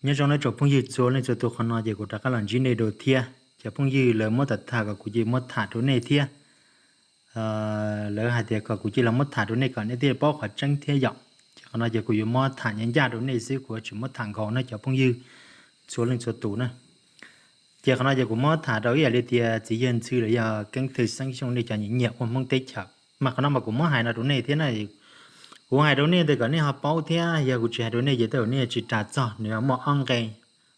Nyob zoo nej tsoom phooj ywg txhua leej txhua tus, qhov no ces kuv rov qab los ntsib nej dua thiab. Cov phooj ywg lawv muab tham tham kom kuv cia li muab tham rau nej thiab. Lawv hais tias kom kuv cia li los muab tham rau nej kom nej thiaj paub qhov tseeb thiab yom. Ces qhov no ces kuv yuav muab tham ncaj ncaj rau nej xwb, kuv tsis muab tham nkaus na cov phooj ywg txhua leej txhua tus na. Ces qhov no ces kuv muab tham rau ib yam li tias txiv yawg Ntxhw los yog Keeb Thwj Xeeb Xyooj nej cov nyiam nyiam ua Hmoob teb chaws, mas qhov no mas kuv muab hais no rau nej thiab na. Kuv hais rau nej ntawd kom nej ho paub thiab, yog kuv tsis hais rau nej ces tej zaum nej tsis ras txog, nws muaj ob nqe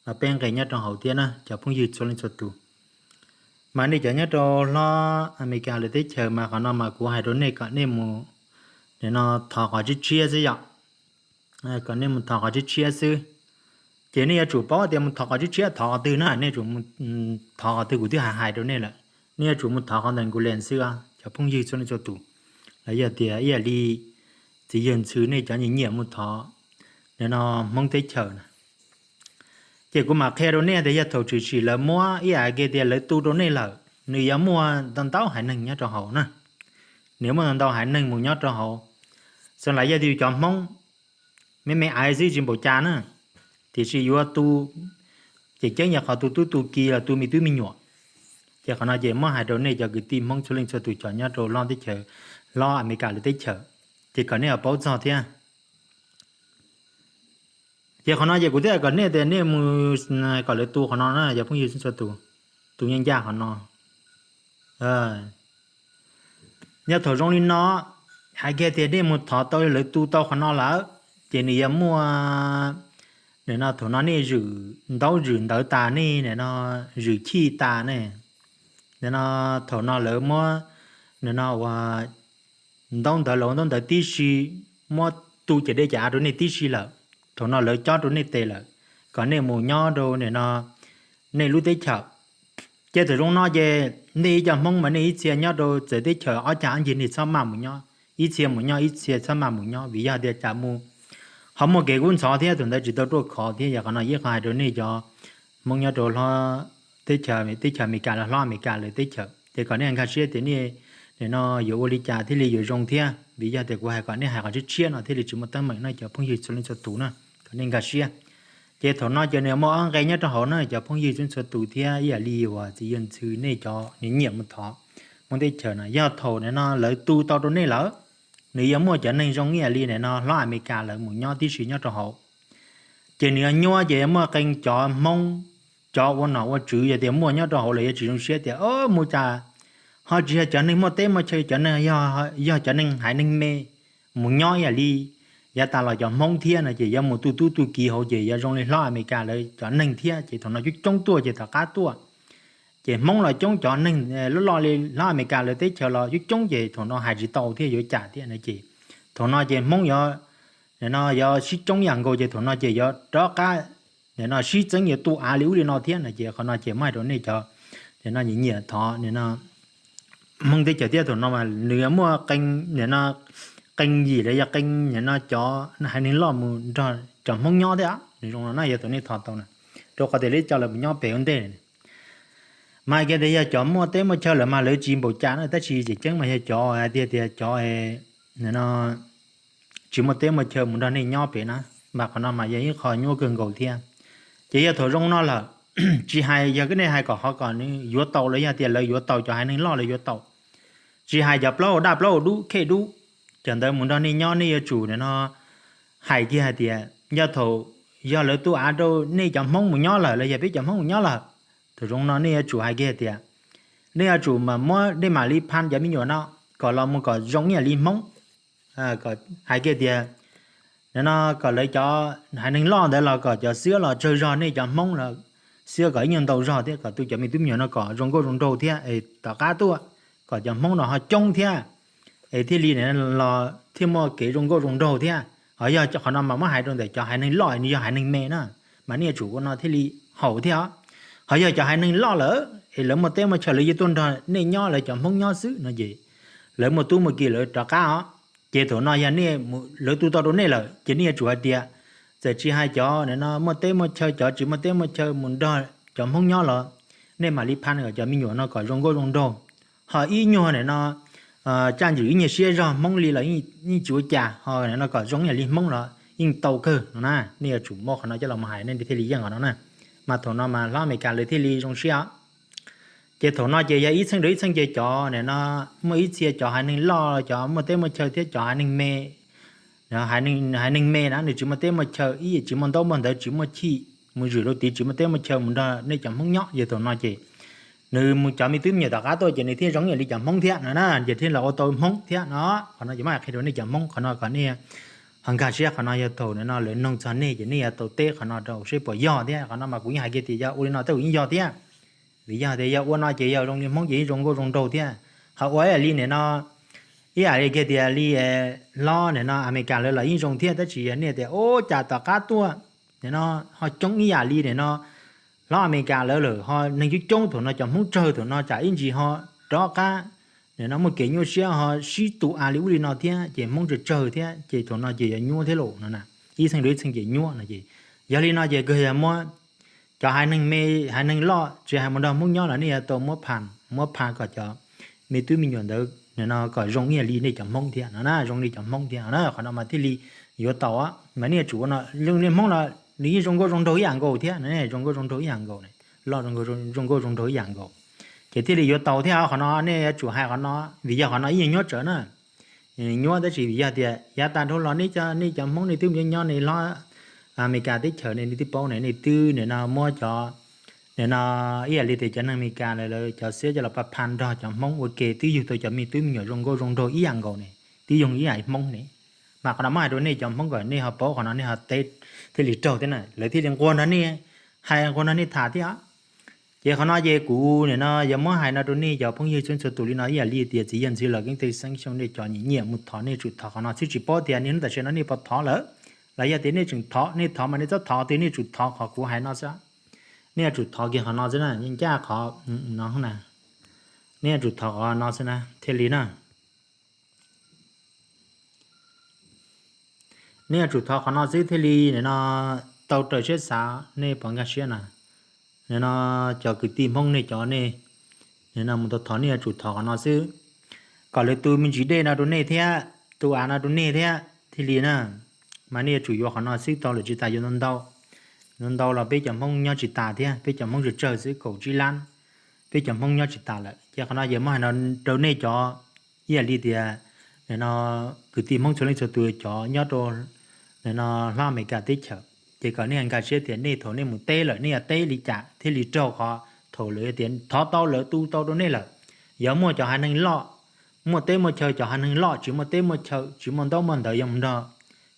los peb nqe nyob rau hauv thiab na cov phooj ywg txhua leej txhua tus. Mas nej cov nyob rau hlob Amelikas lawv teb chaws mas qhov no mas kuv hais rau nej kom nej mus, nim no thov qhov tshiab tshiab xwb yom. Kom nej mus thov qhov tshiab tshiab xwb. Ces nej yuav tsum paub tias mus thov qhov tshiab tshiab thov qhov twg na, nej yuav tsum thov qhov twg kuv twb hais hais rau nej lawm. Nej yuav tsum mus thov qhov ntawm Google xwb os cov phooj ywg txhua leej txhua tus. Los yog tias ib yam li txiv yawg Ntxhw nej cov nyiam nyiam mus thov nim no Hmoob teb chaws na. Ces kuv mam qhia rau nej tias yog thaum tshwm sim lawv muab ib yam li tias lawv tu rau nej lawm, nws yuav muaj ntau ntau haiv neeg nyob rau hauv na. Nws yuav muaj ntau ntau haiv neeg mus nyob rau hauv. Xws li yog tias cov Hmoob me me aiv xwb tsis npaum cas na, tiam sis yuav tu, ces ceeb yog qhov tu tub tu ki los tu me tub me nyuam. Ces qhov no ces muab hais rau nej cov kwv tij Hmoob txhua leej txhua tus cov nyob rau hlob teb chaws, hlob Amelikas lawv teb chaws, ces kom nej ho paub txog thiab. Ces qhov no ces kuv thiaj kom nej tias nej mus kom lawv tu qhov no na cov phooj ywg txhua tus, tu ncaj ncaj qhov no. Yog thaum zoo li no, hais kiag tias nej mus thov tau lawv tu tau qhov no lawm, ces nws yuav muaj, nim no thaum no nej zwm ntaub zwm ntawv tas, nej nim no zwm chij tas ne, nim no thaum no lawv muab, nim no ua ntaub ntawv los ua ntaub ntawv tib si, muab tu ces dej ces av rau nej tib si lawm, thaum no lawv cob rau nej tes lawm, kom nej mus nyob rau nim no nej lub teb chaws. Ces thaum zoo no ces nej ib co Hmoob mas nej ib txhia nyob rau txawv teb chaws ob cag ob ncig nej txhob maj mus nyob, ib txhia mus nyob ib txhia txhob maj mus nyob, vim yog tias tsam mus ho muaj kev kub ntxhov thiab, thaum ntawd tsis tau ruaj khov thiab. Yog qhov no yeej qhov hais rau nej cov Hmoob nyob rau hlob teb chaws, teb chaws Amelikas los hlob Amelikas lawv teb chaws, ces kom nej nkag siab tias nej nim no yuav ua li cas thiaj li yuav zoo thiab, vim yog tias kuv hais kom nej hais qhov tshiab tshiab no thiaj li tsis muaj teeb meem no cov phooj ywg txhua leej txhua tus na, kom nej nkag siab. Ces thaum no ces nws muaj ob nqe nyob rau hauv na cov phooj ywg txhua leej txhua tus thiab, ib yam li uas txiv yawg Ntxhw nej cov nyiam nyiam mus thov Hmoob teb chaws na, yog thaum nim no lawv tu tau rau nej lawm, nws yuav muaj cov neeg zoo ib yam li nim no hlob Amelikas lawv mus nyob tib si nyob rau hauv. Ces nws yuav nyuaj ces yuav muaj qee cov Hmoob, cov ua nom ua tswv yog tias muaj nyob rau hauv lawv yuav tsis zoo siab tias mus cas ho tsis yog cov neeg muaj teb muaj chaw, cov neeg, yog cov neeg haiv neeg me mus nyob ib yam li yav tas los cov Hmoob thiab no ces yuav mus tu tub tu kiv hauv ces yuav zoo li hlob Amelikas lawv cov neeg thiab, ces thaum no coob coob tuaj ces tom qab tuaj. Ces Hmoob los coob, cov neeg loj loj li hlob Amelikas lawv teb chaws los coob coob, ces thaum no hais tsis tau thiab yuav cas thiab no ces thaum no ces Hmoob yuav, nim no yuav sib coob yam nkaus ces thaum no ces yuav rov qab, nim no sib txeeb yuav tu av li ub li no thiab no ces qhov no ces muab hais rau nej cov nim no nyiam nyiam thov nim no Hmoob teb chaws thiab, thaum no mas nws yuav muaj qee, nim no qee yim los yog qee nim no cov haiv neeg loj mus nrog cov Hmoob nyob thiab. Nws zoo no na yog thaum nej thov tau na, rau qhov tias lawv coj lawv mus nyob pem ua ntej. Mas hais kiag tias yog cov muaj teb muaj chaw lawm mas lawv tsis npaum cas na, tab sis tseem ceeb mas yog cov hais tias, tias cov nim no tsis muaj teb muaj chaw mus nrog nej nyob pem na, mas qhov no mas yog ib qho nyuaj kawg nkaus thiab. Ces yog thaum zoo no lawm, tsis hais yog nej hais kom qhov kom nws yuav tau los yog tias lawv yuav tau, cov haiv neeg loj lawv yuav tau, tsis hais cov plaub hau daj plaub hau dub khej dub, cov ntawd mus nrog nej nyob nej yuav tsum nim no hais kiag hais tias yog thaum, yog lawv tu av rau nej cov Hmoob mus nyob lawm los yog peb cov Hmoob mus nyob lawm, thaum zoo no nej yuav tsum hais kiag hais tias nej yuav tsum mas muab nej mam li phaj cov me nyuam no kom los mus kom zoo ib yam li Hmoob. Hais kiag tias nim no kom lawv cov haiv neeg loj ntawd los kom cov xib hwb los tsawg zog, nej cov Hmoob los xib hwb kom ib nyuag ntau zog thiab, kom tu cov me tub me nyuam no kom zoo nkauj zoo nraug thiab es tom qab tuaj kom cov Hmoob no ho coob thiab, es thiaj li los thiaj muaj kev zoo nkauj zoo nraug thiab. Ho yog qhov no mas muab hais rau ntawm cov haiv neeg loj, nws yog haiv neeg me na, mas nej yuav tsum ua no thiaj li haum thiab os. Ho yog cov haiv neeg loj lawm es lawv muaj teb muaj chaw lawv yeej tuaj nrog nej nyob, lawv cov Hmoob nyob xwb no ces lawv muaj tub muaj ki lawv rov qab os. Ces thaum no yog nej, lawv tu tau rau nej lawm ces nej yuav tsum hais tias txawm tsis hais cov nim no muaj teb muaj chaw, cov tsis muaj teb muaj chaw mus nrog cov Hmoob nyob los nej mam li phaj kom cov me nyuam no kom zoo nkauj zoo nraug. Ho ib nyuag nim no tsaj ntswm ib nyuag siab zog Hmoob li los yeej tsis ua cas, ho nim no kom zoo ib yam li Hmoob los yeej tau kawg no na. Nej yuav tsum muab qhov no coj los hais nej thiaj li yeej qhov no na. Mas thaum no mas hlob Amelikas lawv thiaj li zoo siab. Ces thaum no ces yog ib txheej rau ib txheej ces cov nim no muaj ib txhia cov haiv neeg loj, cov muaj teb muaj chaw thiab cov haiv neeg me, haiv neeg me na nws tsis muaj teb muaj chaw ib yam tsis muaj ntaub muaj ntawv tsis muaj chij mus zwm rau tid tsis muaj teb muaj chaw mus nrog nej cov Hmoob nyob. Yog thaum no ces nws mus cov me tub me nyuam tom qab tuaj ces nws thiaj zoo ib yam li cov Hmoob thiab no na, ces thiaj los ua tau Hmoob thiab no. Qhov no ces muab hais qhia rau nej cov Hmoob qhov no kom nej ho nkag siab qhov no yog thaum nim no lawv noog txog nej ces nej yuav tau teb qhov no rau seb puas yog thiab. Qhov no mas kuv yeej hais kiag tias yog ua li no tej kuv yeej yog thiab. Vim yog tias yog ua no ces yog zoo li Hmoob ces yeej zoo nkauj zoo nraug thiab. Ho ua ib yam li nim no ib yam li kiag tias li hlob nim no Amelikas lawv los yeej zoo thiab tab sis yog nej tias ua cas tom qab tuaj nim no ho coob ib yam li nim no hlob Amelikas lawv lawm ho neeg coob coob thaum no cov Hmoob tsawg thaum no tsam ib ntsis ho rov qab nim no muaj kev nyuaj siab ho sib tu a li ub li no thiab ces Hmoob tsawg tsawg thiab ces thaum no ces yuav nyuaj thiab los no na. Ib txheej rau ib txheej ces nyuaj no ces yog li no ces kawg yog muab cov haiv neeg me haiv neeg loj tsis hais mus nrog Hmoob nyob los nej yuav tau muab pha, muab pha kom cov me tub me nyuam ntawd nim no kom zoo ib yam li nej cov Hmoob thiab no na, zoo li cov Hmoob thiab no na. Qhov no mas thiaj li yuav tau mas nej yuav tsum ua no zoo li Hmoob los nws yeej zoo nkauj zoo nraug ib yam nkaus thiab, zoo nkauj zoo nraug ib yam nkaus, loj zoo nkauj zoo nraug ib yam nkaus. Ces thiaj li yuav tau thiab qhov no nej yuav tsum hais qhov no vim yog qhov no ib yam nyuaj tsawv na. Nyuaj tab sis vim yog tias yav tag dhau los nej cov, nej cov Hmoob nej twb nyob nyob nej hlob Amelikas teb chaws ne nej twb paub ne, nej twb nim no muab cov nim no ib yam li tias cov neeg Amelikas lawv cov xiab coj los pha pha nrog cov Hmoob ua ke twb yug tau cov me tub me nyuam zoo nkauj zoo nraug ib yam nkaus ne, twb yug ib yam li Hmoob ne. Mas qhov no muab hais rau nej cov Hmoob kom nej ho paub qhov no nej ho teb thiaj li raug thiab na, lawv thiaj li nquag nrog nej hais nquag nrog nej tham thiab. Ces qhov no ces kuv nim no yuav muab hais no rau nej cov phooj ywg txhua txhua tus li no ib yam li tias txiv yawg ntxwv los keeb tej xeeb xyoo nej cov nyiam nyiam mus thov nej tsum thov qhov no xwb tsis paub tias niaj hnub tam sim no nej puas thov lawm. Los yog tias nej tseem thov, nej thov mas nej txhob thov twg, nej tsum thov qhov kuv hais no xwb. Nej yuav tsum thov kiag qhov no xwb na, ncaj qhov no na. Nej yuav tsum thov qhov no xwb na thiaj li na. Nej yuav tsum thov qhov no xwb thiaj li nim no tau raws siab xav, nej puas nkag siab na. Nim no cov kwv tij Hmoob nej cov nej nim no mus tau thov nej yuav tsum thov qhov no xwb, kom lawv tu me ntsis dej no rau nej thiab, tu av no rau nej thiab thiaj li na. Mas nej yuav tsum yuav qhov no xwb tau lawm tsis tas yuav ntau ntau, ntau ntau los peb cov Hmoob nyob tsis tas thiab, peb cov Hmoob tsawg tsawg xwb kaum tsib lab, peb cov Hmoob nyob tsis tas lawm. Ces qhov no yog muab hais no rau nej cov ib yam li tias nim no kwv tij Hmoob txhua leej txhua tus cov nyob rau nim no hlob Amelikas teb chaws, ces kom nej nkag siab tias nej thaum nej mus teb lawm nej yuav teb li cas thiaj li raug qhov thaum lawv tias thov tau lawv tu tau rau nej lawm. Yuav muaj cov haiv neeg loj, muaj teb muaj chaw, cov haiv neeg loj tsis muaj teb muaj chaw tsis muaj ntaub muaj ntawv yuav mus nrog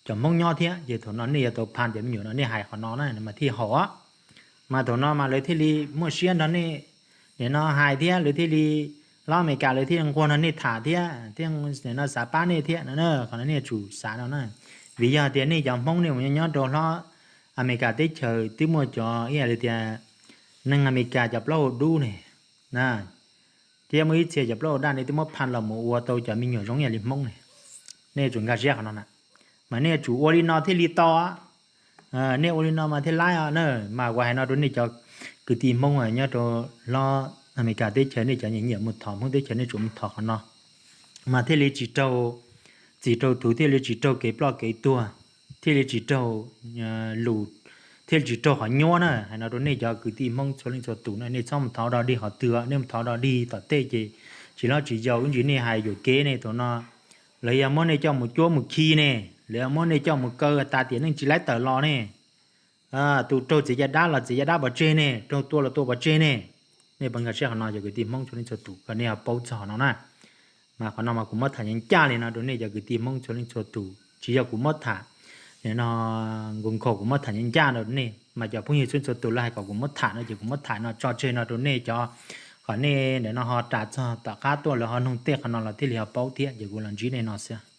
cov Hmoob nyob thiab, ces thaum no nej yuav tau pha cov me nyuam no nej hais qhov no na mas thiaj haum. Mas thaum no mas lawv thiaj li muaj siab nrog nej nim no hais thiab lawv thiaj li, hlob Amelikas lawv thiaj li nquag nrog nej tham thiab thiaj nim no xav pab nej thiab no. Qhov no nej yuav tsum xav no na, vim yog tias nej cov Hmoob nej mus nyob nyob rau hlob Amelikas teb chaws twb muaj cov ib yam li tias neeg Amelikas cov plaub hau dub ne na, thiab muaj ib txhia cov plaub hau daj nej twb muab pha los mus ua tau cov me nyuam zoo ib yam li Hmoob ne. Nej yuav tsum nkag siab qhov no na, mas nej yuav tsum ua li no thiaj li tau. Nej ua li no mas thiaj laib os na. Mas kuv hais no rau nej cov kwv tij Hmoob nyob rau hlob Amelikas teb chaws, nej cov nyiam nyiam mus thov Hmoob teb chaws nej tsum mus thov qhov no. Mas thiaj li tsis raug txim raug tuv, thiaj li tsis raug kev ploj kev tuag, thiaj li tsis raug lus, thiaj li tsis raug qhov nyuab na. Hais no rau nej cov kwv tij Hmoob txhua leej txhua tus na, nej txhob mus thov dog dig qhov twg, nej mus thov dog dig tom tej ces tsis hlob tsis yau ib ntsis nej hais yuam kev ne thaum no lawv yog muab nej coj mus cuab mus khi ne, lawv yog muab nej coj mus kaw tas tiam neej tsis laib tawm los ne. Tus raug txiav caj dab los txiav caj dab pov tseg ne, raug tua los tua pov tseg ne. Nej puas nkag siab qhov no cov kwv tij Hmoob txhua leej txhua tus, kom nej ho paub txog qhov no na. Mas qhov no mas kuv muab tham ncaj ncaj li no rau nej cov kwv tij Hmoob txhua leej txhua tus, tsis yog kuv muab tham nim no nkaus nkaus, kuv muab tham ncaj ncaj no rau nej. Mas cov phooj ywg txhua leej txhua tus lawv hais kom kuv muab tham no ces kuv muab tham no tso tseg no rau nej cov, kom nej nim no ho ras txog tom qab tuaj lawv ho nug tej qhov no los thiaj li ho paub thiab, ces kuv los ntsib nej no xwb.